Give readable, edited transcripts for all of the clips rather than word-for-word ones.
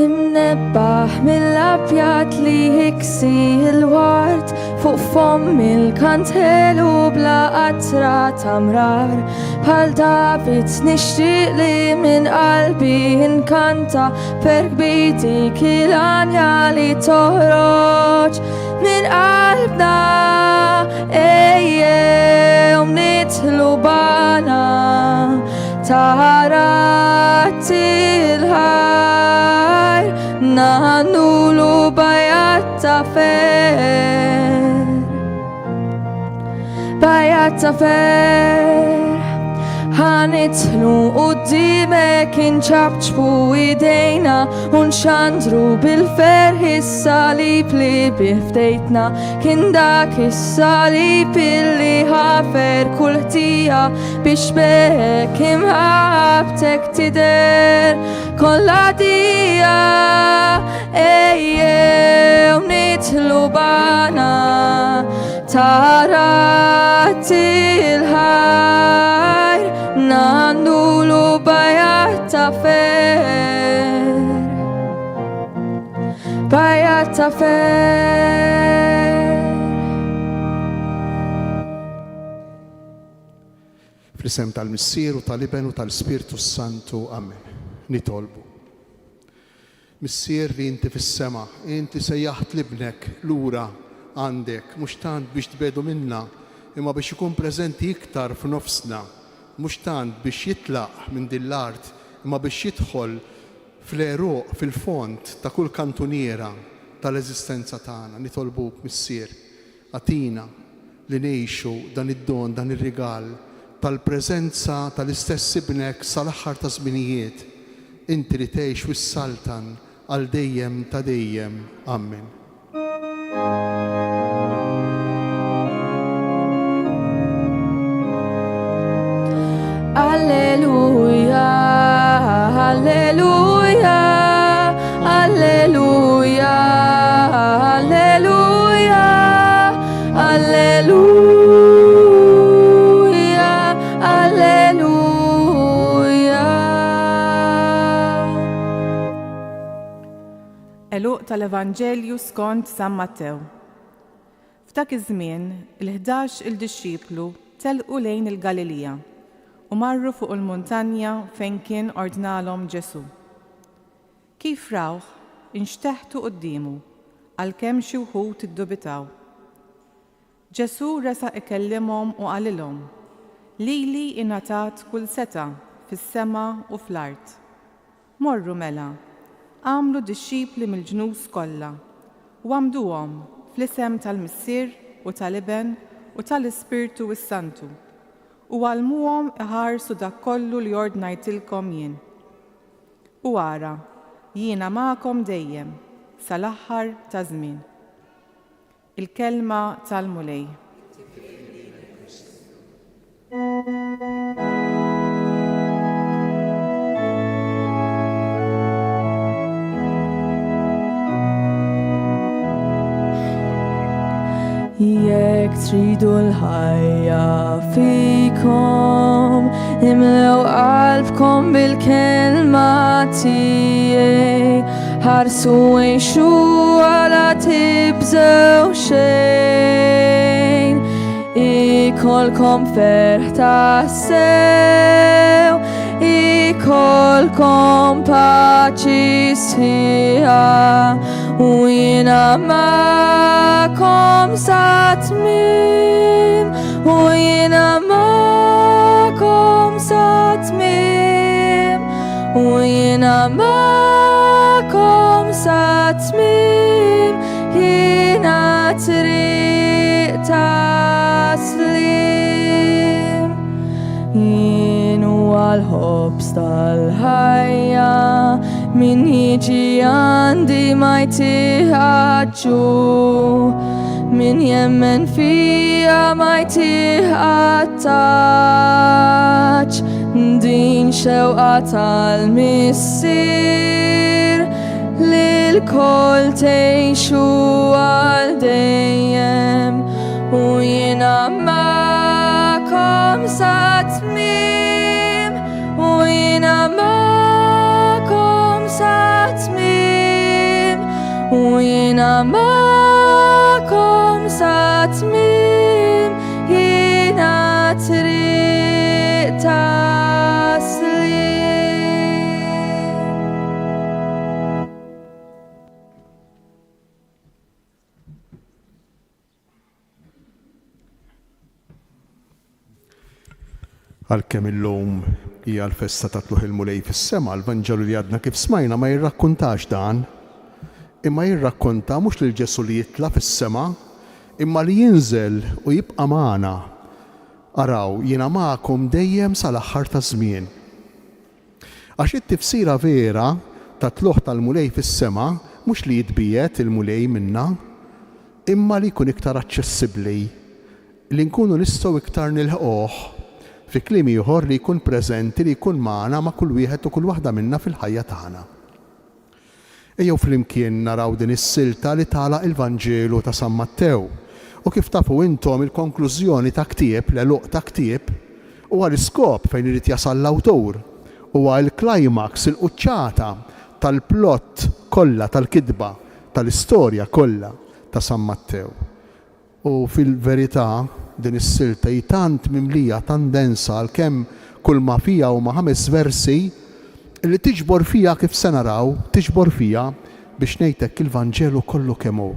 Imnebbaħ mill-abjad li jiksi l-ward fuq fomm il-kantelu bla qatra ta' mrar. Bħal David nixtieq li minn qalbi nkanta per kbir dik il-għanja li toħroġ minn qalbna. Ejjew nidħlu bana tara tilħajr nagħnulu bajat ta' fer. Bajat ta' fer. Ħanitlu qudiemek inċabċbu idejna u nxandru bil-ferħ is-salib li bih fdejtna. Kien dak is-salib illi ħafer kull ħtija biex b'hekk imħabbtek tidher kollha dija. Ejjew nidħlu bana tara tilħajr nagħmlu bajat ta' fer. Bajat ta' fer. Fl-isem tal-Missier u tal-Iben u tal-Ispirtu s-Santu. Amen. Nitolbu. Missier li inti fis-sema, inti sejjaħt 'l Ibnek lura għandek, mhux tant biex tbiegħdu minna, imma biex ikun preżenti iktar f'nofsna, mhux tant biex jitlaq minn din l-art, imma biex jidħol fl-għeruq, fil-fond ta' kull kantuniera tal-eżistenza tagħna. Nitolbuk, Missier, Agħtina li ngħixu dan id-don, dan ir-rigal tal-preżenza tal-istess Ibnek sal-aħħar taż-żminijiet, inti li tgħix u ssaltan għal dejjem ta' dejjem. Ammen. Alleluja, alleluja, alleluja, alleluja, alleluja, alleluja. Għeluq tal-Evanġelju skont San Mattew. F'dak iż-żmien, il-ħdax il dixxiplu telqu lejn il-Galilija u marru fuq il-muntanja fejn kien ordnalhom Ġesù. Kif rawh, inxteħtu quddiemu, għalkemm xi wħud iddubitaw. Ġesù resaq ikellimhom u qalilhom, Lili ingħatat kull setgħa fis-sema u fl-art. Morru mela, agħmlu dixxipli mill-ġnus kollha, u għammduhom fl-isem tal-Missier u tal-Iben u tal-Ispirtu s-Santu, u għallmuhom iħarsu dak kollu li ordnajtilkom jien. U ara, jiena magħkom dejjem, sal-aħħar taż-żmien. Il-Kelma tal-Mulej. Jekk tridu l-ħajja fikom, imlew qalbkom bil-kelma tiegħi. Ħarsu għixu għala tibżgħu xejn. Ikolkom ferħ tassew, ikolkom paċi sħiħa, u jiena magħkom sa tmiem, u jiena magħkom sa tmiem, u jiena magħkom sa tmiem, jiena triq ta' slim. Jien huwa l-ħobż tal-ħajja, min jiġi għandi ma jtih ġuħ, min jemmen fija ma jtih għattax. Din xewqa tal-Missier li lkoll tgħixu għal dejjem u jiena magħkom sa tmiem u jiena magħkom sa tmiem. jiena magħkom sa tmiem jiena triq tas-sliem. Għalkemm illum hija l-festa ta' Tlugħ il-Mulej fis-sema, l-Vanġelu li għadna kif smajna ma jirrakkuntax dan, imma jirrakkonta mhux lil Ġesù li jitla' fis-sema, imma li jinżel u jibqa' magħna. Araw, jiena magħkom dejjem sal-aħħar taż-żmien. Għax it-tifsira vera tat-tlugħ tal-Mulej fis-sema mhux li jitbiegħed il-Mulej minna, imma li jkun iktar aċċessibbli, li nkunu nistgħu iktar nilħquh, fi kliem ieħor li jkun preżenti, li jkun magħna ma' kull wieħed u kull waħda minna fil-ħajja tagħna. Ejjew flimkien naraw din is-silta li tagħlaq il-Vanġelu ta' San Mattew. U kif tafu intom il-konklużjoni ta' ktieb, l-għeluq ta' ktieb, huwa l-iskop fejn irid jasal l-awtur. Huwa l-climax, il-quċċata tal-plot kollha tal-kitba, tal-istorja kollha ta' San Mattew. U fil-verità, din is-silta hi tant mimlija, tant densa, għalkemm kulma fiha huma ħames versi, li tiġbor fiha, kif se naraw, tiġbor fiha, biex ngħid hekk, il-Vanġelu kollu kemm hu.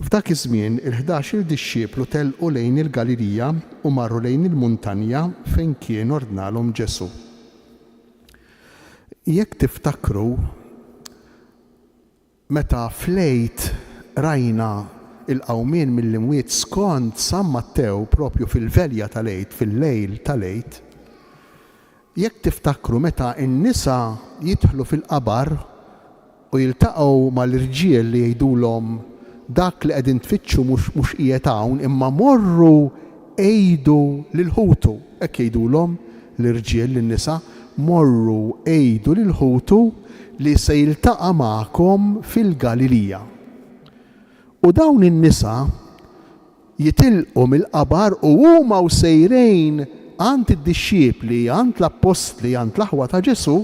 F'dak iż-żmien il-ħdax-il dixxiplu telqu lejn il-Galilija u marru lejn il-muntanja fejn kien ordnalhom Ġesù. Jekk tiftakru, Meta fl-Għid rajna l-qawmien mill-imwiet skont San Mattew propju fil-velja tal-Għid, fil-lejl tal-Għid, jekk tiftakru meta n-nisa jidħlu fil-qabar u jiltaqgħu mal-irġiel li jgħidulhom dak li qegħdin tfittxu mhux mhux qiegħed hawn imma morru għidu lil ħutu, hekk jgħidulhom l-irġiel lin-nisa, morru għidu lil ħutu li se jiltaqa' magħkom fil-Galilija. U dawn in-nisa jitilqu mill-qabar u huma u sejrin għand id-dixxipli, għand l-appostli, għand l-aħwa ta' Ġesù,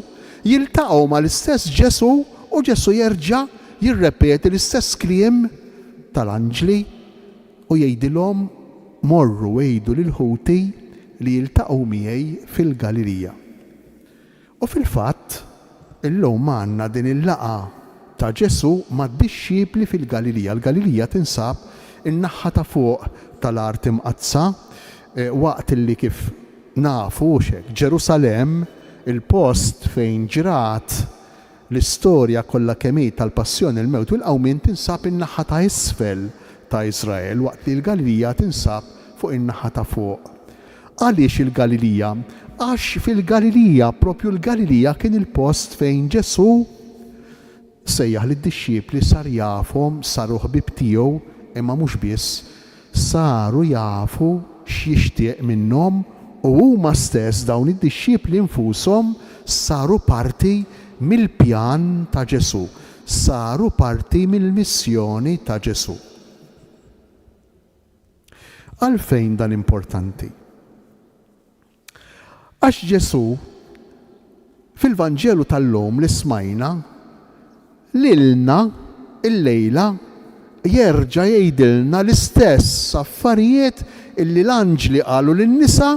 jiltaqgħu mal-istess Ġesù u Ġesù jerġa' jirrepeti l-istess kliem tal-anġli u jgħidilhom, Morru għidu lil ħuti li jiltaqgħu miegħi fil-Galilija. U fil-fatt, illum għandna din il-laqgħa ta' Ġesù mad-dixxipli fil-Galilija. Il-Galilija tinsab in-naħa ta' fuq tal-Art Imqaddsa, waqt li kif nafu, hux hekk, Ġerusalemm, il-post fejn ġrat L-istorja kollha kemm hi tal-passjoni, il-mewt u l-qawmien tinsab in-naħa ta' isfel ta' Iżrael waqt li l-Galilija tinsab fuq in-naħa ta' fuq. Għaliex il-Galilija? Għax fil-Galilija, proprju l-Galilija kien il-post fejn Ġesù sejjaħ lid-dixxipli, sar jafhom, saru ħbieb tiegħu, imma mhux biss, saru jafu x'jixtieq minnhom u huma stess, dawn id-dixxipli nfushom, saru parti mill-pjan ta' Ġesù, saru parti mill-missjoni ta' Ġesù. Għalfejn dan importanti? Għax Ġesù, fil-Vanġelu tal-lum li smajna, lilna illejla jerġa' jgħidilna l-istess affarijiet illi l-anġli qalu lin-nisa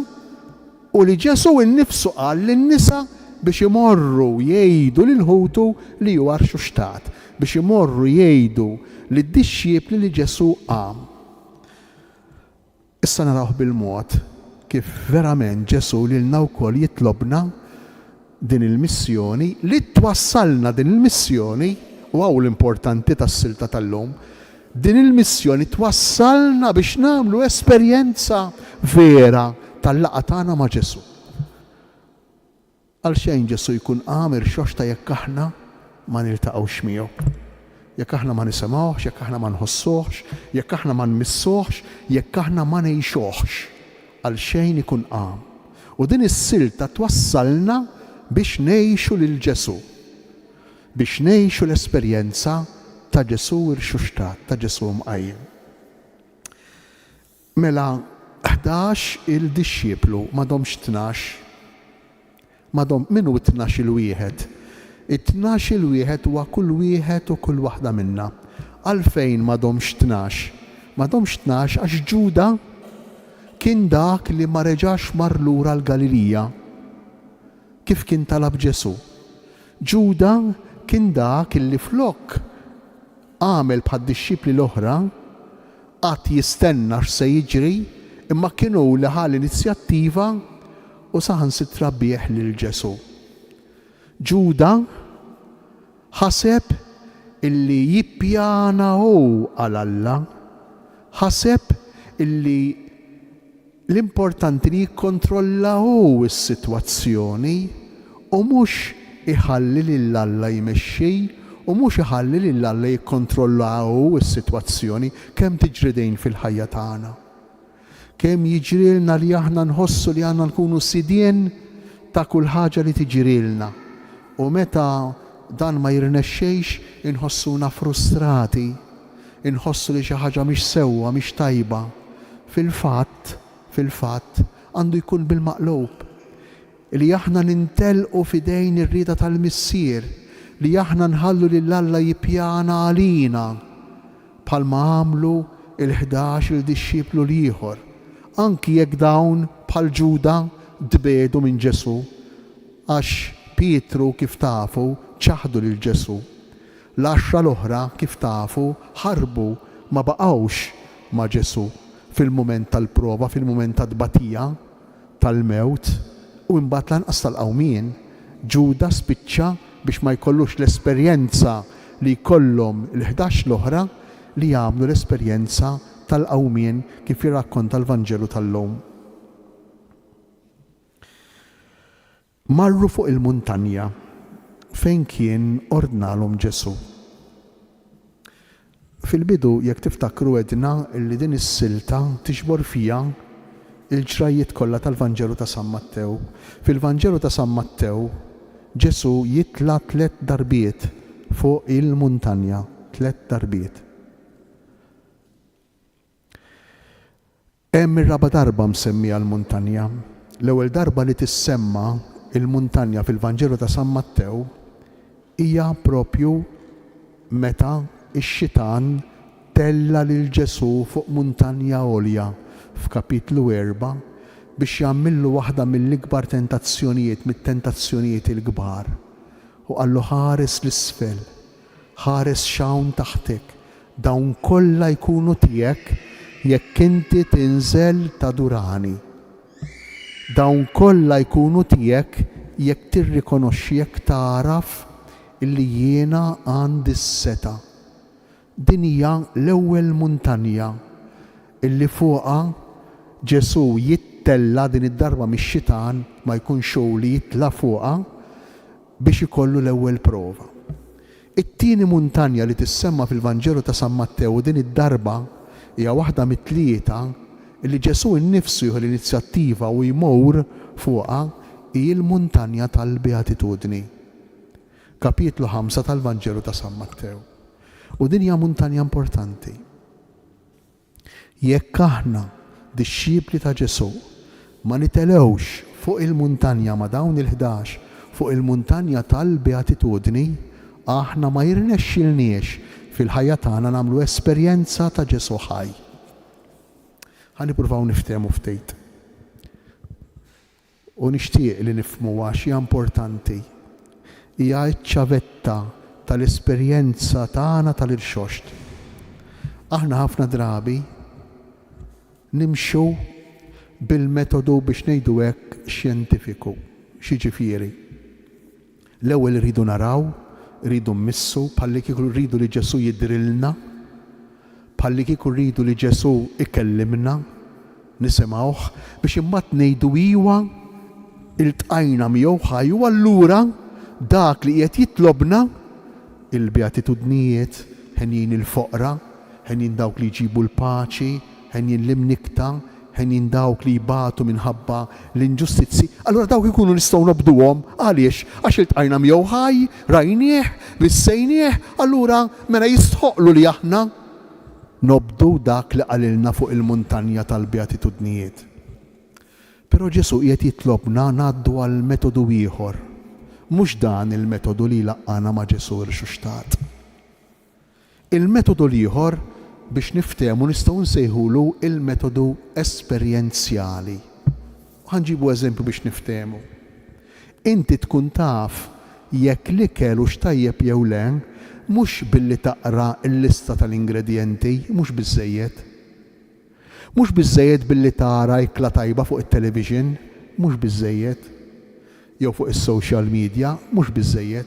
u li Ġesù nnifsu qal lin-nisa biex imorru jgħidu lil ħutu li hu rxuxtat, biex imorru jgħidu lid-dixxipli li Ġesù qam. Issa narawh bil-mod kif verament Ġesù lilna wkoll jitlobna din il-missjoni li twassalna din il-missjoni, u hawn l-importanti tas-silta tal-lum, din il-missjoni twassalna biex nagħmlu esperjenza vera tal-laqgħa tagħna ma' Ġesù. Għalxejn Ġesù jkun qam irxoxta jekk aħna ma niltaqgħux miegħu. Jekk aħna ma nisimgħuhx, jekk aħna ma nħossuhx, jekk aħna ma nmissuhx, jekk aħna ma ngħixuhx. Għalxejn ikun qam. U din is-silta twassalna biex ngħixu lil Ġesù. Biex ngħixu l-esperjenza ta' Ġesù rxuxtat, ta' Ġesù mqajjem. Mela 11 il dixxiplu, m'għadhomx 12. M'għadhom, min hu t-tnax-il wieħed? It-tnax-il wieħed huwa kull wieħed u kull waħda minna. Għalfejn m'għadhomx 12? M'għadhomx 12 għax Ġuda kien dak li ma reġax mar lura l-Galilija, kif kien talab Ġesù. Ġuda kien dak li flok għamel bħad-dixxipli l-oħra, qagħad jistenna x'se jiġri, imma kien hu li ħa l-inizjattiva u saħansitra biegħ lil Ġesù. Ġuda ħaseb illi jippjana hu għal Alla. Ħaseb illi l-importanti li jikkontrolla hu s-sitwazzjoni u mhux iħalli lil Alla jmexxi u mhux iħalli lil Alla jikkontrolla hu s-sitwazzjoni. Kemm tiġri din fil-ħajja tagħna? Kemm jiġrilna li aħna nħossu li għandna nkunu sidien ta' kull ħaġa li tiġrilna. U meta dan ma jirnexxejx inħossuna frustrati, inħossu li xi ħaġa mhix sewwa, mhix tajba. Fil-fatt, fil-fatt, għandu jkun bil-maqlub. Li aħna nintelqu f'idejn ir-rieda tal-Missier, li aħna nħallu lil Alla jippjana għalina, bħalma għamlu l-ħdax-il dixxiplu l-ieħor, anki jekk dawn, bħal Ġuda, tbiegħdu minn Ġesù, għax Pietru, kif tafu, ċaħdu lil Ġesù. L-għaxra l-oħra, kif tafu, ħarbu, ma baqgħux ma' Ġesù fil-mument tal-prova, fil-mument tat-tbatija. tal-mewt u imbagħad lanqas tal-qawmien, Ġuda spiċċa biex ma jkollux l-esperjenza li jkollhom il-ħdax l-oħra li jagħmlu l-esperjenza tal-qawmien kif jirrakkonta l-Vanġelu tal-lum. Marru fuq il-muntanja fejn kien ordnalhom Ġesù. Fil-bidu, jekk tiftakru għedna li din is-silta tiġbor fiha l-ġrajjiet kollha tal-Vanġelu ta' San Mattew. Fil-Vanġelu ta' San Mattew, Ġesù jitla' tlett darbiet fuq il-muntanja, tlett darbiet. Hemm ir-raba' darba msemmija l-muntanja. L-ewwel darba li tissemma l-muntanja fil-Vanġelu ta' San Mattew hija proprju meta x-xitan tella' lil Ġesù fuq muntanja għolja f'kapitlu erbgħa biex jagħmillu waħda mill-ikbar tentazzjonijiet, mit-tentazzjonijiet il-kbar. U qallu ħares 'l isfel. Ħares x'hawn taħtek, dawn kollha jkunu tiegħek jekk inti tinżel tadurani. Dawn kollha jkunu tiegħek jekk tirrikonoxxi, jekk tagħraf illi jiena għandi s-setgħa. Din hija l-ewwel muntanja illi fuqha Ġesù jittella' din id-darba mix-xitan ma jkunx hu li jitla' fuqha, biex ikollu l-ewwel prova. It-tieni muntanja li tissemma fil-Vanġelu ta' San Mattew u din id-darba hija waħda mit-tlieta li Ġesù nnifsu jieħu l-inizjattiva u jmur fuqha hi l-muntanja tal-Beatitudni. Kapitlu ħamsa tal-Vanġelu ta' San Mattew. U din hija muntanja importanti. Jekk aħna, dixxipli ta' Ġesù, ma nitelgħux fuq il-muntanja ma' dawn il-11, fuq il-muntanja tal-beatitudni, aħna ma jirnexxilniex fil-ħajja tagħna nagħmlu esperjenza ta' Ġesù ħaj. Ħa nippruvaw niftehmu ftit. U nixtieq li nifhmuha għax hija importanti. Hija ċ-ċavetta tal-esperjenza tagħna tal-irxoxt. Aħna ħafna drabi nimxu bil-metodu biex ngħidu hekk xjentifiku. X'jiġifieri? L-ewwel irridu naraw, irridu mmissu, bħallikieku rridu li Ġesù jidhrilna, bħallikieku rridu li Ġesù ikellimna, nisimgħuh, biex imbagħad ngħidu iwa, iltqajna miegħu ħaj u allura dak li qiegħed jitlobna, il-beatitudnijiet, henjin il-foqra, henjin dawk li jġibu l-paċi, henjin l-imnikkta, Henjin dawk li jbatu minħabba l-inġustizzji, allura dawk inkunu nistgħu nobduhom. Għaliex? Għax iltqajna miegħu ħaj, rajnieh, missejnieh, allura mela jistħoqqlu li aħna nobdu dak li qalilna fuq il-muntanja tal-Beatitudnijiet. Però Ġesù qiegħed jitlobna ngħaddu għal metodu ieħor. Mhux dan il-metodu li jlaqqagħna ma' Ġesù rxuxtat. Il-metodu l-ieħor, biex niftehmu nistgħu nsejħulu il-metodu esperjenzjali. Ħa nġibu eżempju biex niftehmu. Inti tkun taf jekk l-ikel hux tajjeb jew le mhux billi taqra l-lista tal-ingredjenti, mhux biżżejjed. Mhux biżżejjed billi tara ikla tajba fuq it-television, mhux biżżejjed. Jew fuq is-social media, mhux biżżejjed.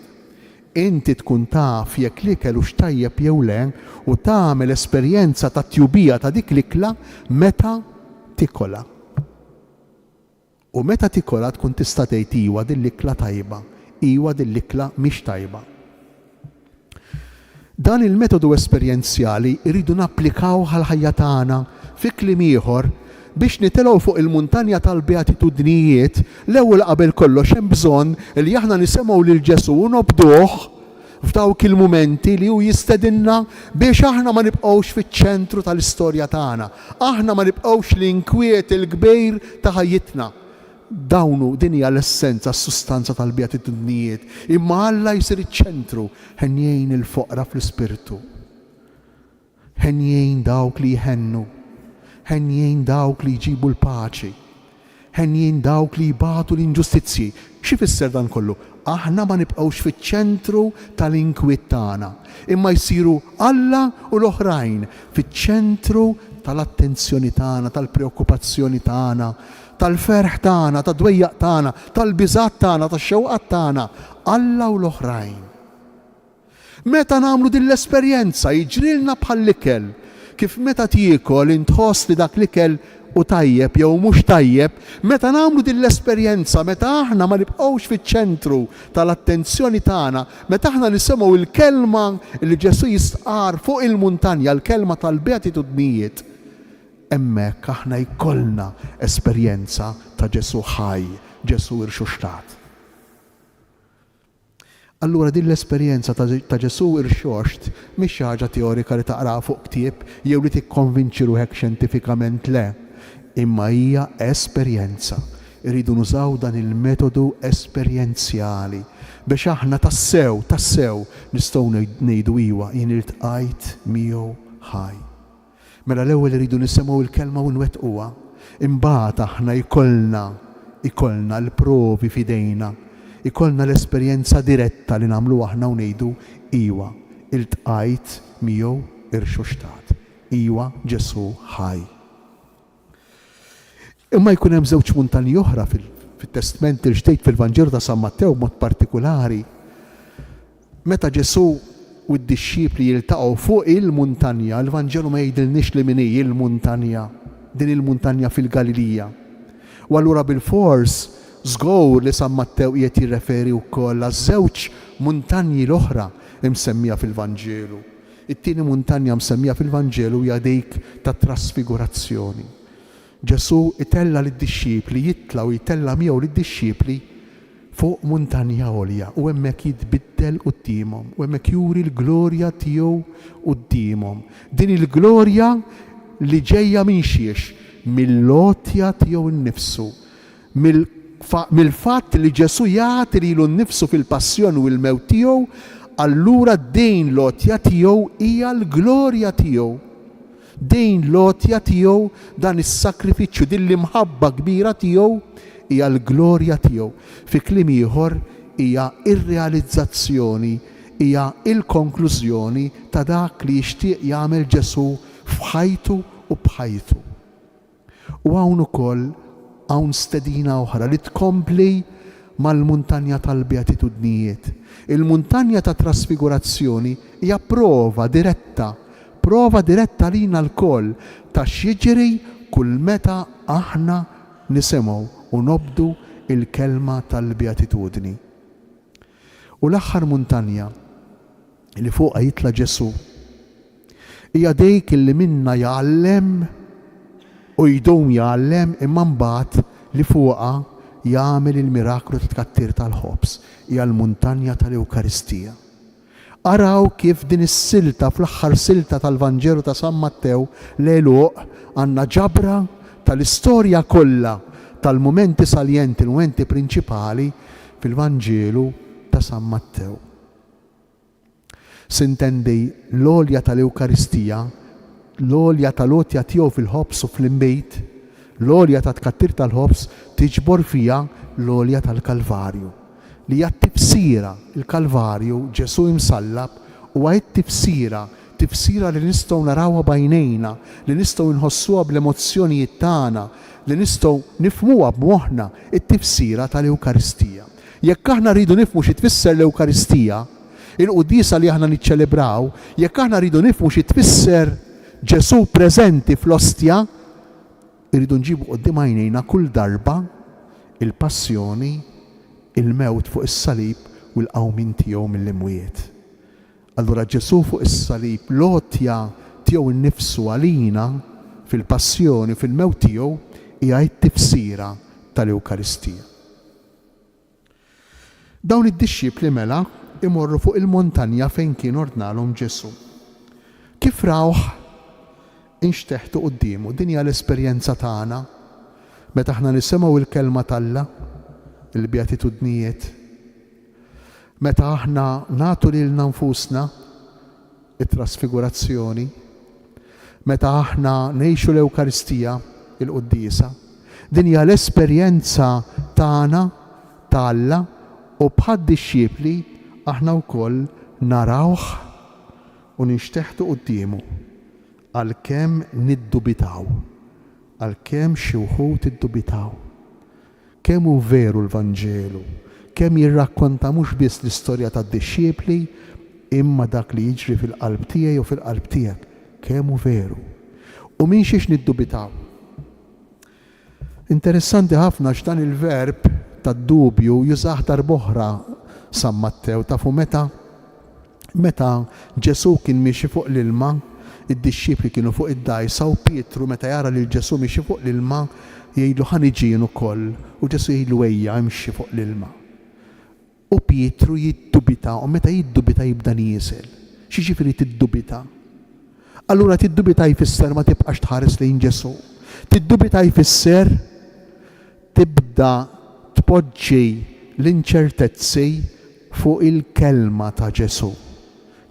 Inti tkun taf jekk l-ikel hux tajjeb jew le u tagħmel esperjenza tat-tjubija ta' dik l-ikla meta tikolha. U meta tikolha tkun tista' tgħid iwa din l-ikla tajba, iwa din l-ikla mhix tajba. Dan il-metodu esperjenzjali rridu napplikawh għall-ħajja tagħna. Fi kliem ieħor, biex nitelgħu fuq il-muntanja tal-beatitudnijiet, l-ewwel qabel kollox hemm bżonn li aħna nisemgħu lil Ġesù u nobduh f'dawk il-mumenti li hu jistedinna biex aħna ma nibqgħux fiċ-ċentru tal-istorja tagħna, aħna ma nibqgħux l-inkwiet il-kbir ta' ħajjitna. Dawn hu, din hija l-essenza, s-sustanza tal-beatitudnijiet. Imma Alla jsir iċ-ċentru, henjin il-foqra fl-ispirtu. Henjin dawk li jħennu. Henjin dawk li jġibu l-paċi. Henjin dawk li jbatu l-inġustizzji. X'ifisser dan kollu? Aħna ma nibqgħux fiċ-ċentru tal-inkwiet tagħna, imma jsiru Alla u l-oħrajn fiċ-ċentru tal-attenzjoni tagħna, tal-preokkupazzjoni tagħna, tal-ferħ tagħna, tad-dwejjaq tagħna, tal-biżgħat tagħna, tax-xewqat tagħna. Alla u l-oħrajn. Meta nagħmlu din l-esperjenza jiġrilna bħall-ikel, kif meta tiekol int tħoss li dak l-ikel hu tajjeb jew mhux tajjeb, meta nagħmlu din l-esperjenza, meta aħna ma nibqgħux fiċ-ċentru tal-attenzjoni tagħna, meta aħna nisimgħu l-kelma li Ġesù jistqarr fuq il-muntanja, l-kelma tal-beatitudnijiet, hemmhekk aħna jkollna esperjenza ta' Ġesù ħaj, Ġesù irxuxtat. Allura din l-esperjenza ta' Ġesù irxoxt mhix xi ħaġa teorika li taqraha fuq ktieb jew li tikkonvinċi ruħek xjentifikament le, imma hija esperjenza. Irridu nużaw dan il-metodu esperjenzjali biex aħna tassew, tassew nistgħu ngħidu iwa, jien iltqajt miegħu ħaj. Mela l-ewwel irridu nisimgħu l-kelma u nwettquha. Imbagħad aħna jkollna, ikollna l-provi f'idejna, ikollna l-esperjenza diretta li nagħmlu aħna u ngħidu, Iwa, iltqajt miegħu irxuxtat. Iwa, Ġesù ħaj. Imma jkun hemm żewġ muntanji oħra fit-Testment il-Ġdid, fil-Vanġelu ta' San Mattew b'mod partikulari. Meta Ġesù u d-dixxipli jiltaqgħu fuq il-muntanja, il-Vanġelu ma jgħidilniex li min hi il-muntanja, din il-muntanja fil-Galilija. U allura bilfors żgur li San Mattew qiegħed jirreferi wkoll għaż-żewġ muntanji l-oħra msemmija fil-Vanġelu. It-tieni muntanja msemmija fil-Vanġelu hija dik tat-Trasfigurazzjoni. Ġesù jtella' lid-dixxipli, jitla' u jtella' miegħu lid-dixxipli fuq muntanja għolja u hemmhekk jitbiddel quddiemhom u hemmhekk juri l-glorja tiegħu quddiemhom. Din il-glorja li ġejja minn xiex? Mill-għotja tiegħu nnifsu, Mill-fatt li Ġesù jagħti lilu nnifsu fil-passjoni u l-mewt tiegħu, allura din l-għotja tiegħu hija l-glorja tiegħu. Din l-għotja tiegħu, dan is-sagrifiċċju, din l-imħabba kbira tiegħu hija l-glorja tiegħu. Fi kliem ieħor, hija r-realizzazzjoni, hija l-konklużjoni ta' dak li jixtieq jagħmel Ġesù f'ħajtu u b'ħajtu. U hawn ukoll hawn stedina oħra li tkompli mal-muntanja tal-Beatitudnijiet. Il-muntanja tat-Trasfigurazzjoni hija prova diretta, prova diretta għalina lkoll ta' x'jiġri kull meta aħna nisimgħu u nobdu l-kelma tal-Beatitudni. U l-aħħar muntanja li fuqha jitla' Ġesù hija dik li minnha jgħallem u jdum jgħallem imma mbagħad li fuqha jagħmel il-miraklu tat-tkattir tal-ħobż, hija l-muntanja tal-Ewkaristija. Araw kif din is-silta, fl-aħħar silta tal-Vanġelu ta' San Mattew, l-għeluq, għandna ġabra tal-istorja kollha tal-mumenti saljenti, il-mumenti prinċipali fil-Vanġelu. ta' San Mattew. Sintendi l-għolja tal-Ewkaristija, l-għolja tal-għotja tiegħu fil-ħobż u fl-inbid, l-għolja tat-tkattir tal-ħobż tiġbor fiha l-għolja tal-Kalvarju, li hija t-tifsira, il-Kalvarju, Ġesù imsallab, huwa t-tifsira, tifsira li nistgħu narawha b'għajnejna, li nistgħu nħossuha bl-emozzjonijiet tagħna, li nistgħu nifhmuha b'moħħna, it-tifsira tal-Ewkaristija. Jekk aħna rridu nifhmu xi tfisser l-Ewkaristija, il-quddiesa li aħna niċċelebraw, jekk aħna rridu nifhmu xi tfisser Ġesù preżenti fl-Ostja, irridu nġibu quddiem għajnejna kull darba l-passjoni, il-mewt fuq is-salib u l-qawmien tiegħu mill-imwiet. Allura Ġesù fuq is-salib, l-għotja tiegħu nnifsu għalina fil-passjoni u fil-mewt tiegħu hija t-tifsira tal-Ewkaristija. Dawn id-dixxipli mela imorru fuq il-muntanja fejn kien ordnalhom Ġesù. Kif rawh, inxteħtu quddiemu. Din hija l-esperjenza tagħna meta aħna nisimgħu l-Kelma t'Alla, il-Beatitudnijiet. Meta aħna nagħtu lilna nfusna, it-Trasfigurazzjoni, meta aħna ngħixu l-Ewkaristija, il-Quddiesa. Din hija l-esperjenza tagħna ta' Alla u bħad-dixxipli aħna wkoll narawh u ninxteħtu quddiemu, għalkemm niddubitaw, għalkemm xi wħud iddubitaw. Kemm hu veru l-Vanġelu, kemm jirrakkonta mhux biss l-istorja tad-dixxipli imma dak li jiġri fil-qalb tiegħi u fil-qalb tiegħek, kemm hu veru. U minn xiex niddubitaw? Interessanti ħafna għax dan il-verb tad-dubju jużah darb'oħra San Mattew, tafu meta? Meta Ġesù kien miexi fuq l-ilma, id-dixxipli kienu fuq id-dgħajsa u Pietru meta jara lil Ġesù miexi fuq l-ilma, jgħidlu ħa niġi jien ukoll u Ġesù jgħidlu ejja imxi fuq l-ilma. U Pietru jiddubita u meta jiddubita jibda nieżel. X'jiġifieri tiddubita? Allura tiddubita jfisser ma tibqax tħares lejn Ġesù. Tiddubita jfisser tibda tpoġġi l-inċertezzi fuq il-kelma ta' Ġesù.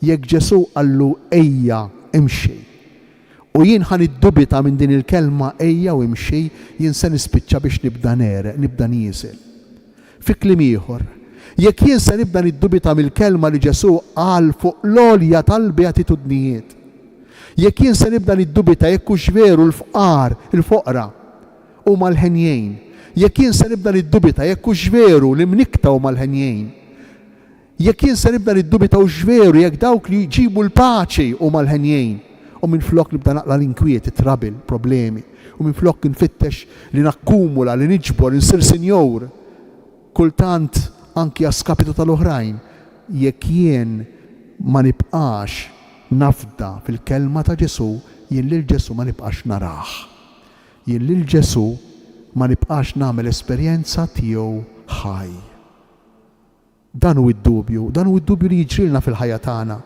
Jekk Ġesù qallu ejja imxi, u jien ħa niddubita minn din il-kelma ejja u imxi, jien se nispiċċa biex nibda negħreq, nibda nieżel. Fi kliem ieħor, jekk jien se nibda niddubita mill-kelma li Ġesù qal fuq l-għolja tal-Beatitudnijiet, jekk jien se nibda niddubita jekk hux veru l-fqar, il-foqra, huma l-henjin, jekk jien se nibda niddubita jekk hux veru li mnikkta huma l-henjin, jekk jien se nibda niddubita hux veru jekk dawk li jġibu l-paċi huma l-henjin, u minflok nibda naqla' l-inkwiet, it-trouble, problemi, u minflok infittex li nakkumula, li niġbor, insir sinjur, kultant anki a skapitu tal-oħrajn, jekk jien ma nibqax nafda fil-kelma ta' Ġesù, jien lil Ġesù ma nibqax narah. Jien lil Ġesù ma nibqax nagħmel esperjenza tiegħu ħaj. Dan hu d-dubju, dan hu d-dubju li jiġrilna fil-ħajja tagħna.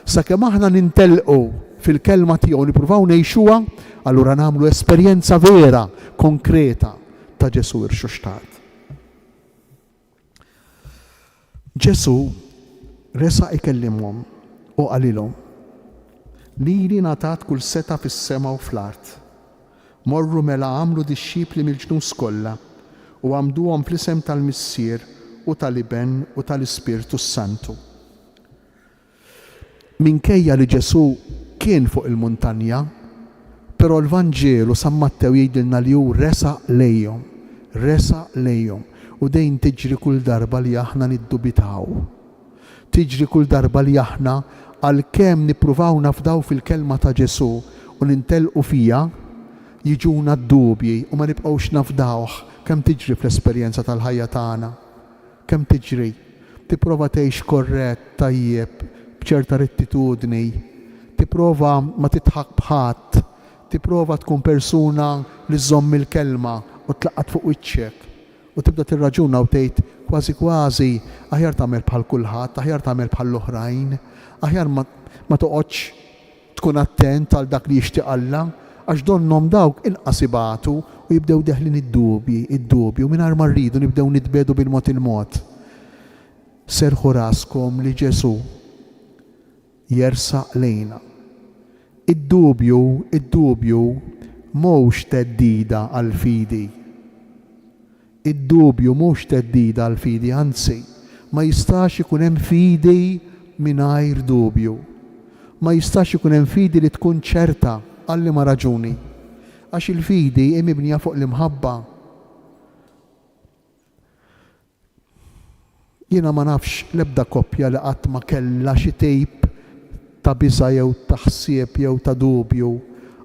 Sakemm aħna nintelqu fil-kelma tiegħu nippruvaw ngħixuha, allura nagħmlu esperjenza vera, konkreta ta' Ġesù irxoxtat. Ġesù resaq ikellimhom u qalilhom, Lili ngħatat kull setgħa fis-sema u fl-art. Morru mela agħmlu dixxipli mill-ġnus kollha, u għammduhom fl-isem tal-Missier u tal-Iben u tal-Ispirtu s-Santu. Minkejja li Ġesù kien fuq il-muntanja, però l-Vanġelu San Mattew jgħidilna li hu resaq lejhom, resaq lejhom. U dejn tiġri kull darba li aħna niddubitaw. Tiġri kull darba li aħna, għalkemm nippruvaw nafdaw fil-kelma ta' Ġesù u nintelqu fiha, jiġuna d-dubji u ma nibqgħux nafdawh. Kemm tiġri fl-esperjenza tal-ħajja tagħna? Kemm tiġri? Tipprova tgħix korrett, tajjeb, b'ċerta rettitudni. Tipprova ma tidħak b'ħadd. Tipprova tkun persuna li żżomm il-kelma u tlaqqat fuq wiċċek. U tibda tirraġuna u tgħid, kważi kważi, aħjar tagħmel bħal kulħadd, aħjar tagħmel bħall-oħrajn, aħjar ma ma toqgħodx Tkun attent għal dak li jixtieq Alla, għax donnhom dawk inqas ibatu u jibdew deħlin id-dubji, id-dubji, u mingħajr ma rridu nibdew nitbiegħdu bil-mod il-mod. Serrħu raskom li Ġesù jersaq lejna. Id-dubju, id-dubju mhux theddida għall-fidi. Id-dubju mhux theddida għall-fidi, anzi, ma jistax ikun hemm fidi mingħajr dubju. Ma jistax ikun hemm fidi li tkun ċerta. Għal liema raġuni? Għax il-fidi hi mibnija fuq l-imħabba. Jiena ma nafx l-ebda koppja li qatt ma kellha xi tip ta' biża' jew ta' ħsieb jew ta' dubju,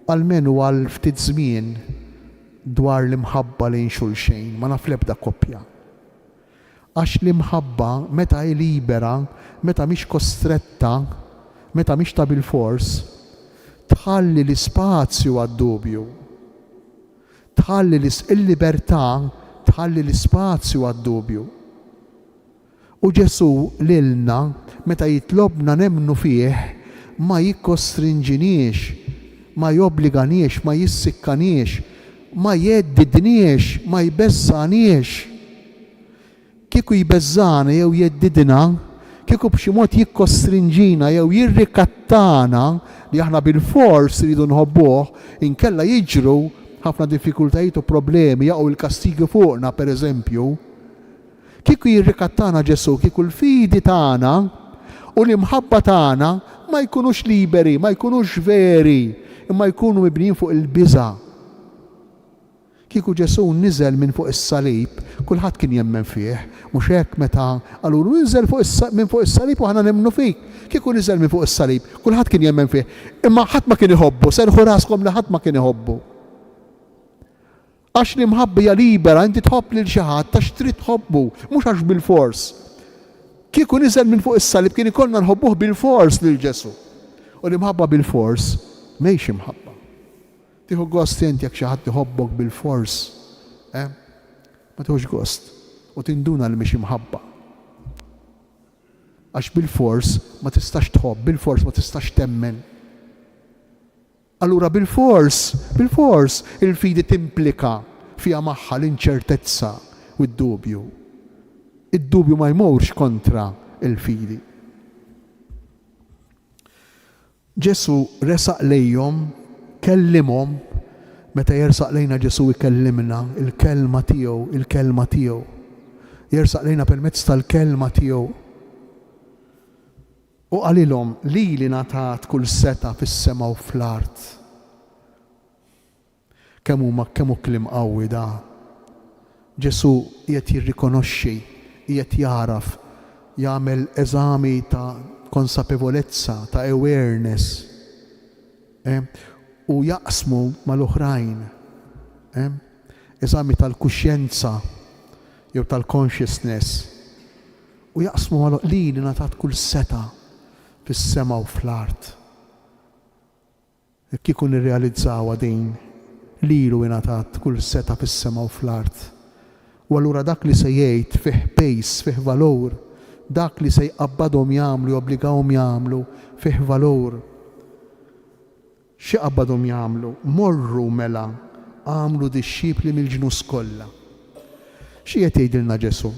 almenu għal ftit żmien, dwar l-imħabba lejn xulxejn. Ma naf l-ebda koppja. Għax l-imħabba, meta hi libera, meta mhix kostretta, meta mhix ta' bilfors, tħalli l-ispazju għad-dubju. Tħalli l Il-libertà tħalli l-ispazju għad-dubju. U Ġesù lilna, meta jitlobna nemmnu fih, ma jikkostrinġiniex, ma jobbliganiex, ma jissikkaniex, ma jheddidniex, ma jbeżżagħniex. Kieku jbeżżagħna jew jheddidna, kieku b'xi mod jikkostrinġina jew jirrikattana li aħna bilfors irridu nħobbuh, inkella jiġru ħafna diffikultajiet u problemi, jaqgħu l-kastigi fuqna, per eżempju. Kieku jirrikattana Ġesù, kieku l-fidi tagħna u l-imħabba tagħna ma jkunux liberi, ma jkunux veri, imma jkunu mibnijin fuq il-biża'. Kieku Ġesù niżel minn fuq is-salib, kulħadd kien jemmen fih. Mhux hekk meta qalulu inżel fuq is minn fuq is-salib u aħna nemmnu fik. Kieku niżel minn fuq is-salib, kulħadd kien jemmen fih. Imma ħadd ma kien iħobbu, serrħu raskom li ħadd ma kien iħobbu. Għax l-imħabba hija libera, inti tħobb lil xi ħadd għax trid tħobbu, mhux għax bilfors. Kieku niżel minn fuq is-salib kien ikollna nħobbuh bilfors lil Ġesù. U l-imħabba bilfors mhix imħabba. Tieħu gost int jekk xi ħadd iħobbok bilfors? Eh? Ma tieħux gost. U tinduna li mhix imħabba. Għax bilfors ma tistax tħobb, bilfors ma tistax temmen. Allura bilfors, bilfors, il-fidi timplika fiha magħha l-inċertezza u d-dubju. Id-dubju ma jmurx kontra l-fidi. Ġesù resaq lejhom, kellimhom, meta jersaq lejna Ġesù jkellimna, il-kelma tiegħu, il-kelma tiegħu. Jersaq lejna permezz tal-kelma tiegħu. U qalilhom, Lili ngħatat kull setgħa fis-sema u fl-art. Kemm huma kemm hu kliem qawwi dan! Ġesù qiegħed jirrikonoxxi, qiegħed jagħraf, jagħmel eżami ta' konsapevolezza, ta' awareness, eh, u jaqsmu mal-oħrajn, eh, eżami tal-kuxjenza jew tal-consciousness, u jaqsmu mal lili ngħatat kull setgħa fis-sema u fl-art. Kieku nirrealizzawha din, lilu ingħatat kull setgħa fis-sema u fl-art. U allura dak li se jgħid fih piż, fih valur, dak li se jqabbadhom jagħmlu, jobbligahom jagħmlu, fih valur. X'iqabbadhom jagħmlu? Morru mela, agħmlu dixxipli mill-ġnus kollha. X'qiegħed jgħidilna Ġesù?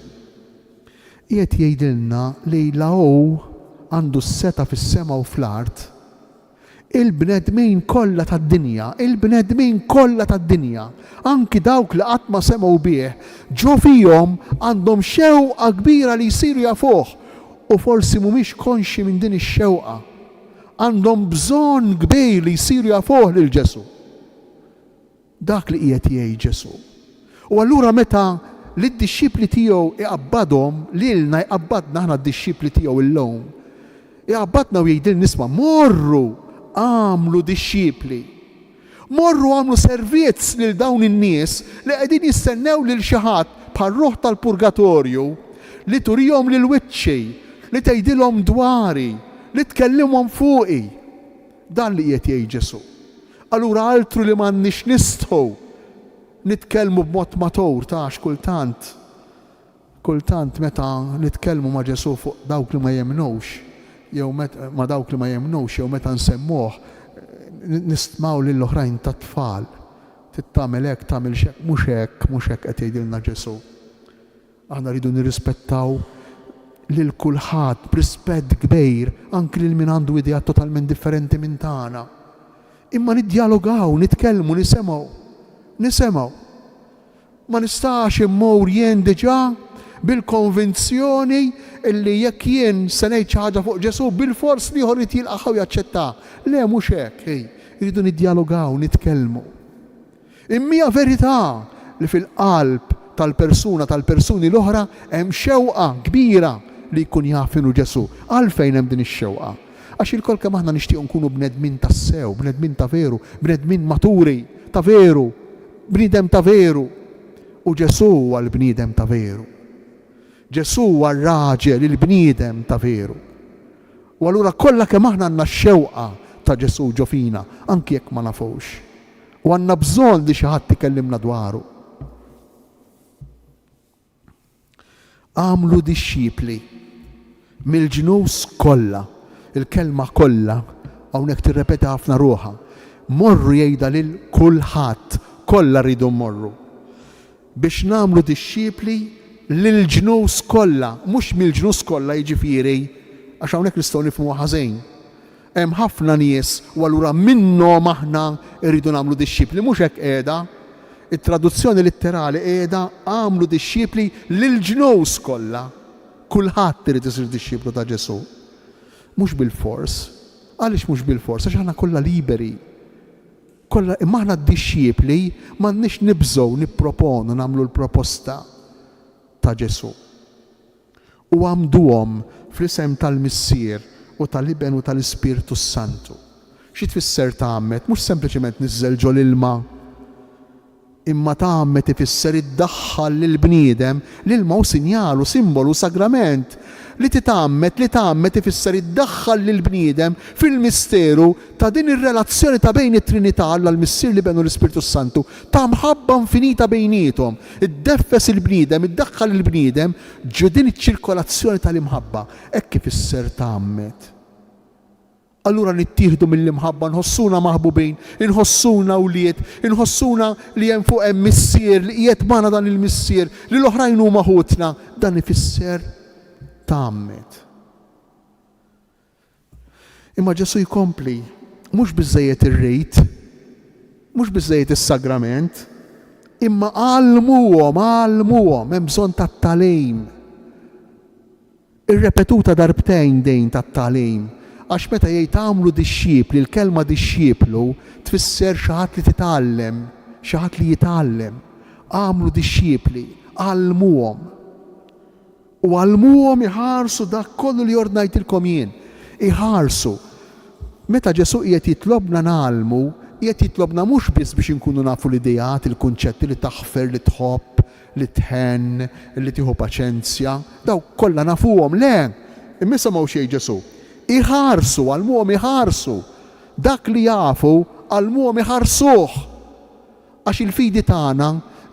Qiegħed jgħidilna li la hu għandu s-setgħa fis-sema u fl-art, Il-bnedmin kollha tad-dinja, il-bnedmin kollha tad-dinja, anki dawk li qatt ma semgħu bih, ġo fihom għandhom xewqa kbira li jsiru jafuh, u forsi mhumiex konxji minn din ix-xewqa. Għandhom bżonn kbir li jsiru jafuh lil Ġesù. Dak li qiegħed jgħid Ġesù. U allura meta lid-dixxipli tiegħu iqabbadhom, lilna jqabbadna aħna d-dixxipli tiegħu illum, iqabbadna u jgħidilna isma' morru agħmlu dixxipli. Morru agħmlu servizz lil dawn in-nies li qegħdin jistennew lil xi ħadd bħar-ruħ tal-purgatorju li turihom lil wiċċi, li tgħidilhom dwari, li tkellimhom fuqi. Dan li qiegħed jgħid Ġesù. Allura altru li m'għandniex nistħu nitkellmu b'mod matur ta' għax kultant, kultant meta nitkellmu ma' Ġesù fuq dawk li ma jemmnux, jew ma' dawk li ma jemmnux jew meta nsemmuh, nistmaw lil oħrajn ta' tfal. Trid tagħmel hekk, tagħmilx hekk, mhux hekk, mhux hekk qed jgħidilna Ġesù. Aħna rridu nirrispettaw. Lil kulħadd b'rispett kbir, anki lil min għandu ideat totalment differenti minn tagħna. Imma niddjalogaw, nitkellmu, nisemgħu. Nisemgħu. Ma nistax immur jien diġà bil-konvinzjoni illi jekk jien se ngħid xi ħaġa fuq Ġesù, bilfors l-ieħor irid jilqagħha u jaċċettaha. Le, mhux hekk, hi. Irridu niddjalogaw, nitkellmu. Imma hija verità li fil-qalb tal-persuna, tal-persuni l-oħra hemm xewqa kbira li jkun jaf min hu Ġesù. Għalfejn hemm din ix-xewqa? Għax ilkoll kemm aħna nixtiequ nkunu bnedmin tassew, bnedmin ta' veru, bnedmin maturi, ta' veru, bniedem ta' veru. U Ġesù huwa l-bniedem ta' veru. Ġesù huwa r-raġel, il-bniedem ta' veru. U allura kollha kemm aħna għandna x-xewqa ta' Ġesù ġo fina, anki jekk ma nafux. U għandna bżonn li xi ħadd ikellimna dwaru. Agħmlu dixxipli mill-ġnus kollha. Il-kelma kollha hawnhekk tirrepeti ħafna ruħha. Morru jgħidha lil kulħadd, kollha rridu mmorru. Biex nagħmlu dixxipli lill-ġnus kollha, mhux mill-ġnus kollha jiġifieri, għax hawnhekk nistgħu nifhmuha ħażin. Hemm ħafna nies u allura minnhom aħna rridu nagħmlu dixxipli. Mhux hekk qiegħda. It-traduzzjoni litterali qiegħda agħmlu dixxipli lill-ġnus kollha. Kulħadd irid isir dixxiplu ta' Ġesù. Mhux bilfors. Għaliex mhux bilfors? Għax aħna kollha liberi. Kollha, imma aħna d-dixxipli m'għandniex nibżgħu nipproponu nagħmlu l-proposta ta' Ġesù. U għammduhom fl-isem tal-Missier u tal-Iben u tal-Ispirtu s-Santu. Xi tfisser tgħammed? Mhux sempliċement niżżel ġo l-ilma. Imma tgħammed ifisser iddaħħal lill-bniedem, l-ilma hu sinjal, hu simbolu, hu sagrament. Li titgħammed, li tgħammed ifisser iddaħħal lill-bniedem fil-misteru ta' din ir-relazzjoni ta' bejn it-Trinità, Alla l-Missier, l-Iben u l-Ispirtu s-Santu, ta' mħabba infinita bejniethom. Iddeffes il-bniedem, iddaħħal il-bniedem ġo din iċ-ċirkolazzjoni tal-imħabba. Hekk ifisser tgħammed. Allura nittieħdu mill-imħabba, nħossuna maħbubin, inħossuna wlied, inħossuna li hemm fuq hemm Missier, li qiegħed magħna dan il-Missier, li l-oħrajn huma ħutna. Dan ifisser tgħammed. Imma Ġesù jkompli, mhux biżżejjed ir-rit, mhux biżżejjed is-sagrament, imma għallmuhom, għallmuhom, hemm bżonn tat-tagħlim. Irrepetuta darbtejn din tat-tagħlim, għax meta jgħid agħmlu dixxipli, l-kelma dixxiplu tfisser xi ħadd li titgħallem, xi ħadd li jitgħallem. Agħmlu dixxipli, għallmuhom. U għallmuhom iħarsu dak kollu li ordnajtilkom jien. Iħarsu. Meta Ġesù qiegħed jitlobna ngħallmu, qiegħed jitlobna mhux biss biex inkunu nafu l-ideat, il-kunċetti li taħfer, li tħobb, li tħenn, li tieħu paċenzja. Dawk kollha nafuhom, le! Imma isimgħu x'jgħid Ġesù. Iħarsu, għallmuhom iħarsu. Dak li jafu, għallmuhom iħarsuh. Għax il-fidi tagħna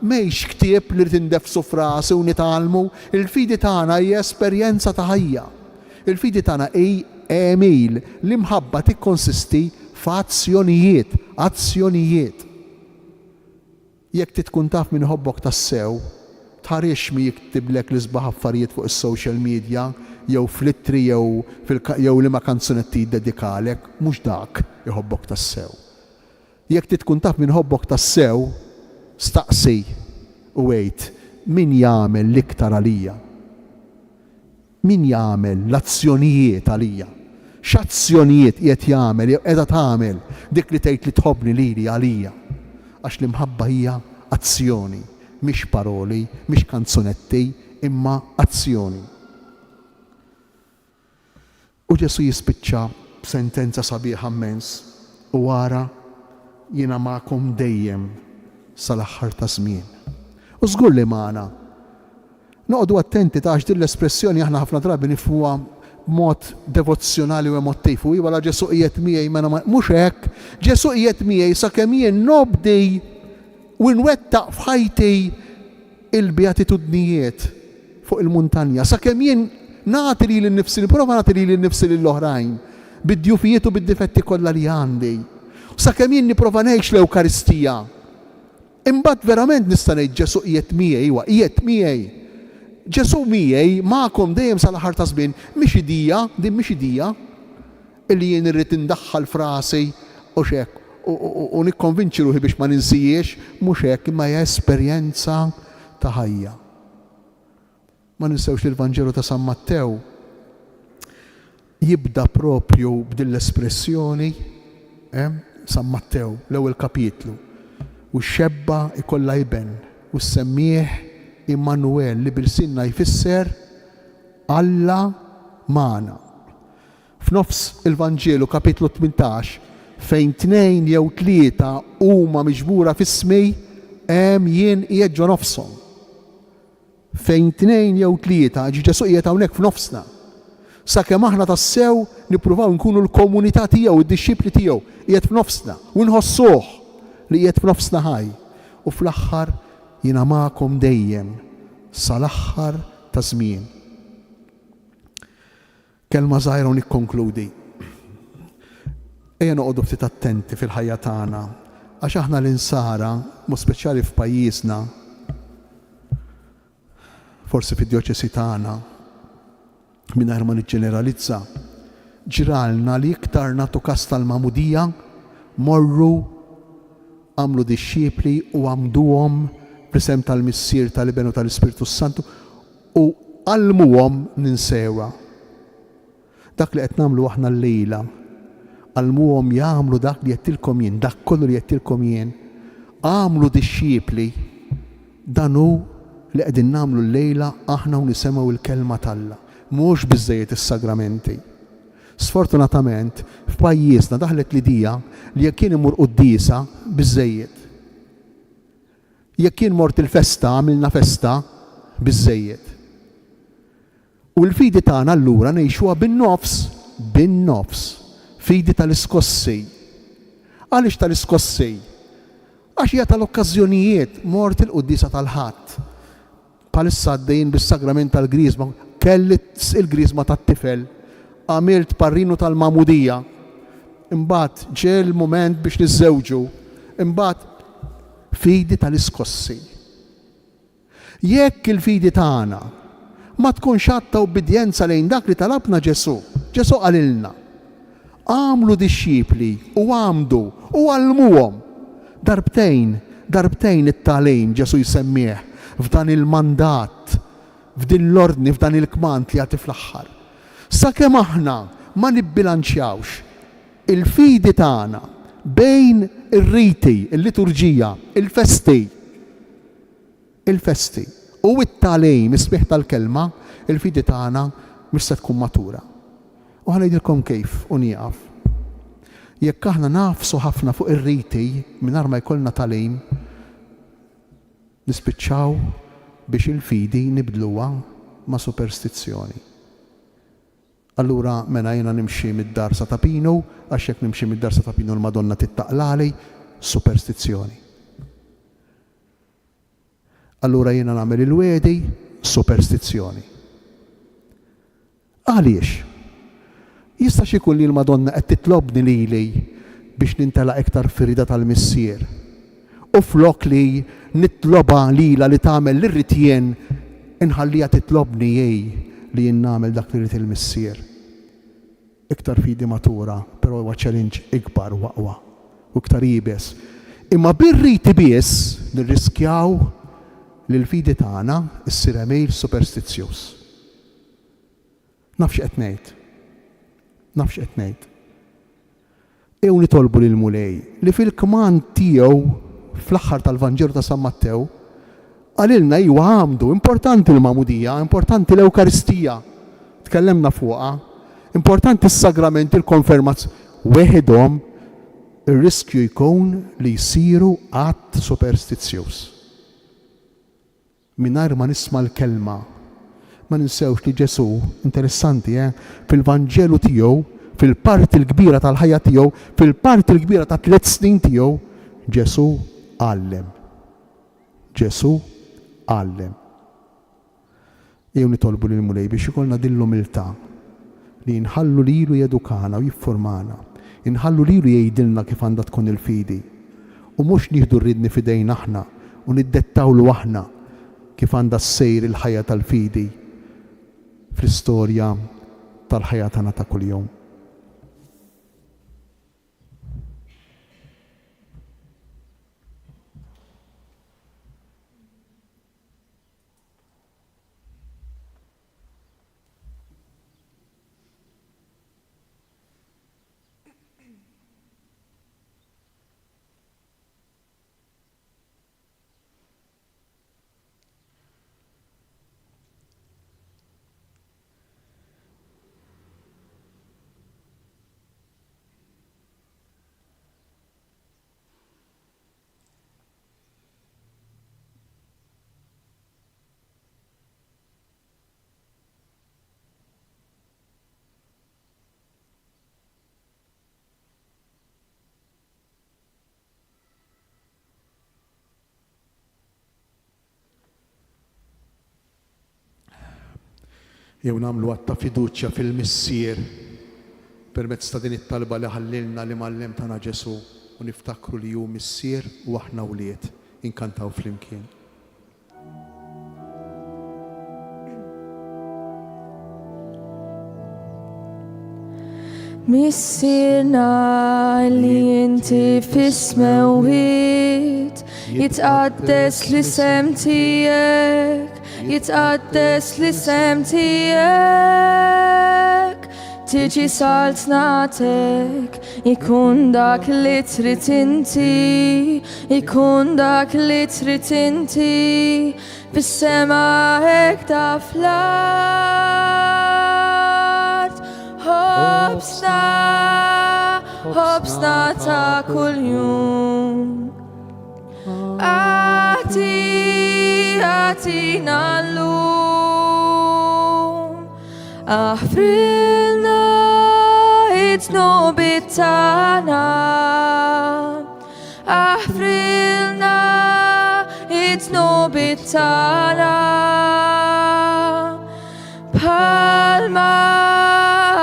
mhix ktieb li rrid indeffsu f'rasi u nitgħallmu, il-fidi tagħna hi esperjenza ta' ħajja. Il-fidi tagħna hi għemil. L-imħabba tikkonsisti f'azzjonijiet, azzjonijiet. Jekk trid tkun taf min iħobbok tassew, tħarisx min jiktiblek l-isbaħ affarijiet fuq is-social media jew fl-ittri jew jew liema kanzunetti jiddedikalek, mhux dak iħobbok tassew. Jekk trid tkun taf min iħobbok tassew, staqsi u għid, 'Min jagħmel l-iktar għalija? Min jagħmel l-azzjonijiet għalija? X'azzjonijiet qiegħed jagħmel jew qiegħda tagħmel dik li tgħid li tħobbni lili għalija? Għax l-imħabba hija azzjoni, mhix paroli, mhix kanzunetti, imma azzjoni. U Ġesù jispiċċa b'sentenza sabiħa mmens, U ara, jiena magħkom dejjem sal-aħħar taż-żmien. U żgur li magħna. Noqogħdu attenti ta' għax din l-espressjoni aħna ħafna drabi nifhmuha b'mod devozzjonali u emottiv. U iva la Ġesù qiegħed miegħi mela ma mhux hekk. Ġesù qiegħed miegħi sakemm jien nobdi u nwettaq f'ħajti il-beatitudnijiet fuq il-muntanja, sakemm jien nagħti lili nnifsi, nipprova nagħti lili nnifsi lill-oħrajn, bid-djufijiet u bid-difetti kollha li għandi, u sakemm jien nipprova ngħix l-Ewkaristija. Imbagħad verament nista' ngħid Ġesù qiegħed miegħi, iwa, qiegħed miegħi. Ġesù miegħi, magħkom dejjem sal-aħħar taż-żmien, mhix idea, din mhix idea illi jien irrid indaħħal f'rasi u x'hekk u nikkonvinċi ruħi biex ma ninsihiex, mhux hekk, imma hija esperjenza ta' ħajja. Ma ninsewx li l-Vanġelu ta' San Mattew jibda proprju b'din l-espressjoni, eh, San Mattew, l-ewwel kapitlu, U x-xebba jkollha iben, u ssemmih Immanuel, li b'ilsienna jfisser Alla magħna. F'nofs il-Vanġelu, kapitlu 18, fejn tnejn jew tlieta huma miġbura f'ismi, hemm jien qiegħed ġo nofshom. Fejn tnejn jew tlieta, ġi Ġesù qiegħed hawnhekk f'nofsna. Sakemm aħna tassew nippruvaw nkunu l-komunità tiegħu, id-dixxipli tiegħu, qiegħed f'nofsna u nħossuh li qiegħed f'nofsna ħaj. U fl-aħħar jiena magħkom dejjem sal-aħħar taż-żmien. Kelma żgħira u nikkonkludi. Ejja noqogħdu ftit attenti fil-ħajja tagħna għax aħna l-insara, mod speċjali f'pajjiżna, forsi fid-djoċesi tagħna, mingħajr ma niġġeneralizza, ġralna li iktar nagħtu kas tal-magħmudija, morru għamlu dixxipli u għammduhom fl-isem tal-Missier, tal-Iben u tal-Ispirtu s-Santu u għallmuhom ninsewha. Dak li qed nagħmlu aħna llejla. Għallmuhom jagħmlu dak li għedtilkom jien, dak kollu li għedtilkom jien. Agħmlu dixxipli. Dan hu li qegħdin nagħmlu llejla aħna u nisemgħu l-Kelma t'Alla. Mhux biżżejjed is-sagramenti. Sfortunatament, f'pajjiżna daħlet l-idea li jekk jien immur quddiesa, biżżejjed. Jekk jien mort il-festa, għamilna festa, biżżejjed. U l-fidi tagħna allura ngħixuha bin-nofs, bin-nofs. Fidi tal-iskossi. Għaliex tal-iskossi? Għax hija tal-okkażjonijiet, mort il-quddiesa tal-Ħadd. Bħalissa għaddejjin bis-sagrament tal-Griżma, kelli il-Griżma tat-tifel, għamilt parrinu tal-magħmudija. Imbagħad ġie l-mument biex niżżewġu. Imbagħad fidi tal-iskossi. Jekk il-fidi tagħna ma tkunx att ta' ubbidjenza lejn dak li talabna Ġesù, Ġesù qalilna, Agħmlu dixxipli u għammdu u għallmuhom. Darbtejn, darbtejn it-tagħlim Ġesù jsemmih f'dan il-mandat, f'din l-ordni, f'dan il-kmand li jagħti fl-aħħar. Sakemm aħna ma nibbilanċjawx il-fidi tagħna bejn ir-riti, il-liturġija, il-festi, il-festi, u t-tagħlim, is-smigħ tal-kelma, il-fidi tagħna mhux se tkun matura. U ħa ngħidilkom kif u nieqaf. Jekk aħna nagħfsu ħafna fuq ir-riti mingħajr ma jkollna tagħlim, nispiċċaw biex il-fidi nibdluha ma' superstizzjoni. Allura mela jiena nimxi mid-dar sa Ta' Pinu, għax jekk nimxi mid-dar sa Ta' Pinu l-Madonna tittaqlali, superstizzjoni. Allura jiena nagħmel il-wegħdi, superstizzjoni. Għaliex? Jistax ikun li l-Madonna qed titlobni lili biex nintelaq iktar fir-rieda tal-Missier. U flok li nitlobha lilha li tagħmel li rrid jien, inħalliha titlobni hi li jien nagħmel dak li jrid il-Missier. Iktar fidi matura, però huwa challenge ikbar u aqwa u iktar iebes. Imma bir-riti biss nirriskjaw li l-fidi tagħna ssir għemil superstizzjuż. Naf x'qed ngħid. Naf x'qed ngħid. Ejjew nitolbu lill-Mulej li fil-kmand tiegħu fl-aħħar tal-Vanġelu ta' San Mattew qalilna iwa għamdu, importanti l-magħmudija, importanti l-Ewkaristija, tkellemna fuqha, importanti s-sagramenti, il-konfermazzjoni, weħidhom ir-riskju jkun li jsiru att superstizzjuż. Mingħajr ma nisma' l-kelma. Ma ninsewx li Ġesù, interessanti, eh, fil-Vanġelu tiegħu, fil-parti l-kbira tal-ħajja tiegħu, fil-parti l-kbira ta' tlett snin tiegħu, Ġesù għallem. Ġesù għallem. Ejjew nitolbu lill-Mulej biex ikollna din l-umiltà li nħallu lilu jedukana u jiffurmana, inħallu lilu jgħidilna kif għandha tkun il-fidi. U mhux nieħdu r-riedni f'idejna aħna u niddettawlu aħna. kif għandha ssir il-ħajja tal-fidi fl-istorja tal-ħajja tagħna ta' kuljum. Jew nagħmlu att ta' fiduċja fil-Missier permezz ta' din it-talba li ħallielna l-Imgħallem tagħna Ġesù u niftakru li hu Missier u aħna wlied. Inkantaw flimkien. Missierna li inti fis-smewwiet, jitqaddes l-isem tiegħek, jitqaddes l-isem tiegħek. Tiġi saltnatek, ikun dak li trid inti, ikun dak li trid inti, fis-sema hekk ta' fl-art. Ħobżna, ħobżna ta' kuljum. Agħti, agħtina llum. Aħfrilna id-dnubiet tagħna. Aħfrilna id-dnubiet tagħna. Bħalma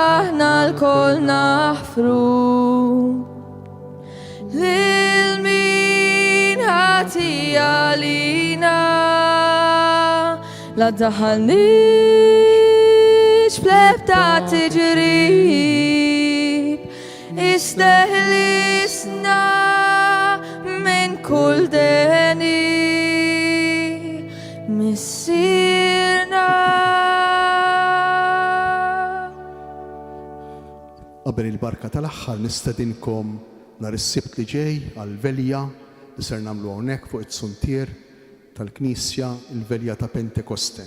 aħna lkoll naħfru lil min ħati għalina. La daħalniex fl-ebda tiġrib, isteħlisna minn kull deni. Missierna. Qabel il-barka tal-aħħar nistedinkom nhar is-Sibt li ġej għall-velja li ser nagħmlu hawnhekk fuq it-suntier tal-knisja, il-velja ta' Pentekoste.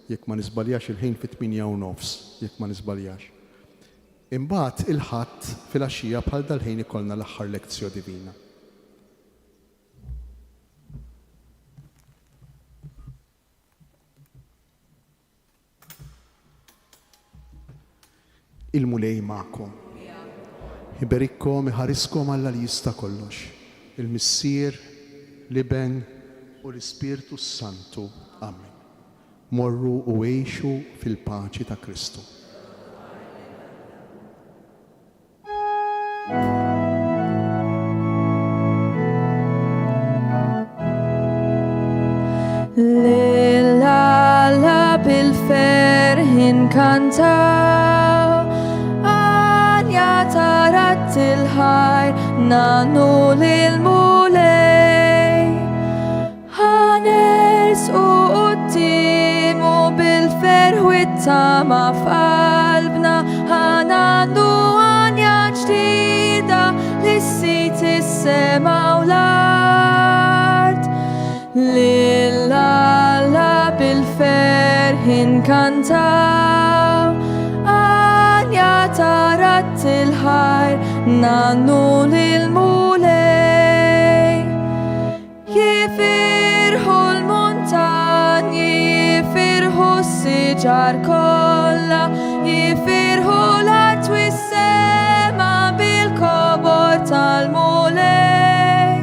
Jekk ma niżbaljax il-ħin fit-8:30, jekk ma niżbaljax. Imbagħad il-Ħadd filgħaxija bħal dal-ħin ikollna l-aħħar Lectio Divina. Il-Mulej magħkom. Iberikkom, iħariskom Alla li jista' kollox, il-Missier, l-Iben u l-Ispirtu s-Santu. Amen. Morru u għixu fil-paċi ta' Kristu. Lil Alla bil-ferħ inkantaw, għanja ta' radd il-ħajr nagħnu lill-Mulej. Ħa nersqu quddiemu bil-ferħ u t-tama f'qalbna, ħa ngħannu għanja ġdida li ssid is-sema u l-art. Lil Alla bil-ferħ inkantaw, għanja ta' radd il-ħajr ngħannu lill-Mulej. Jifirħu l-muntanji, jifirħu s-siġar kollha, jifirħu l-art u s-sema bil-kobor tal-Mulej.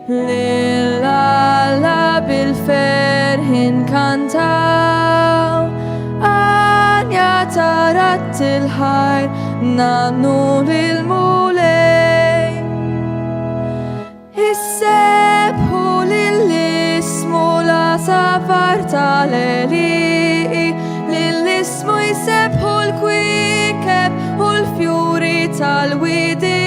Lil Alla bil-ferħ inkantaw, għanja ta' radd il-ħajr nagħnu lill-Mulej. Issebbħu lil ismu l-għasafar. tal-għelieqi, lil ismu jsebbħu l-kwiekeb u l-fjuri tal-widien.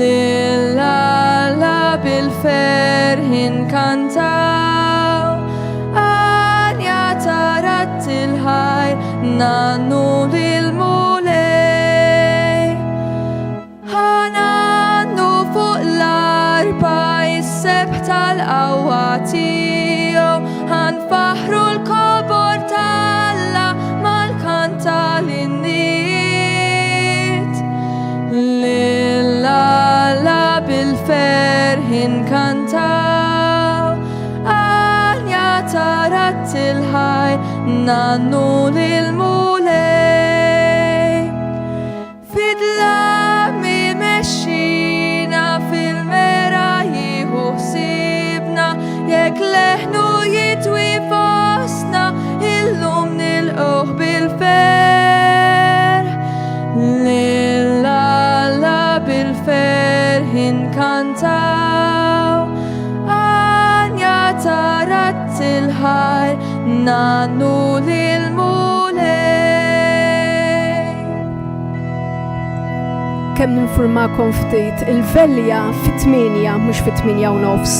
Lil Alla bil-ferħ inkantaw, għanja ta' radd il-ħajr ngħannu lill-Mulej. Ħa ngħannu fuq l-arpa s-sebħ tal-qawwa tiegħu, ħa nfaħħru l-kobor t'Alla mal-kant tal-innijiet. Lil Alla bil-ferħ inkantaw, għanja ta' radd il-ħajr ngħannu lill-Mulej. Fid-dlam imexxina, fil-mera jieħu ħsiebna, jekk leħnu jidwi fostna, illum nilqgħuh bil-ferħ. Lil Alla bil-ferħ inkantaw, għanja ta' radd il-ħajr ngħannu lill-Mulej. Kemm ninfurmakom ftit, il-velja fit-tmienja mhux fit-tmienja u nofs.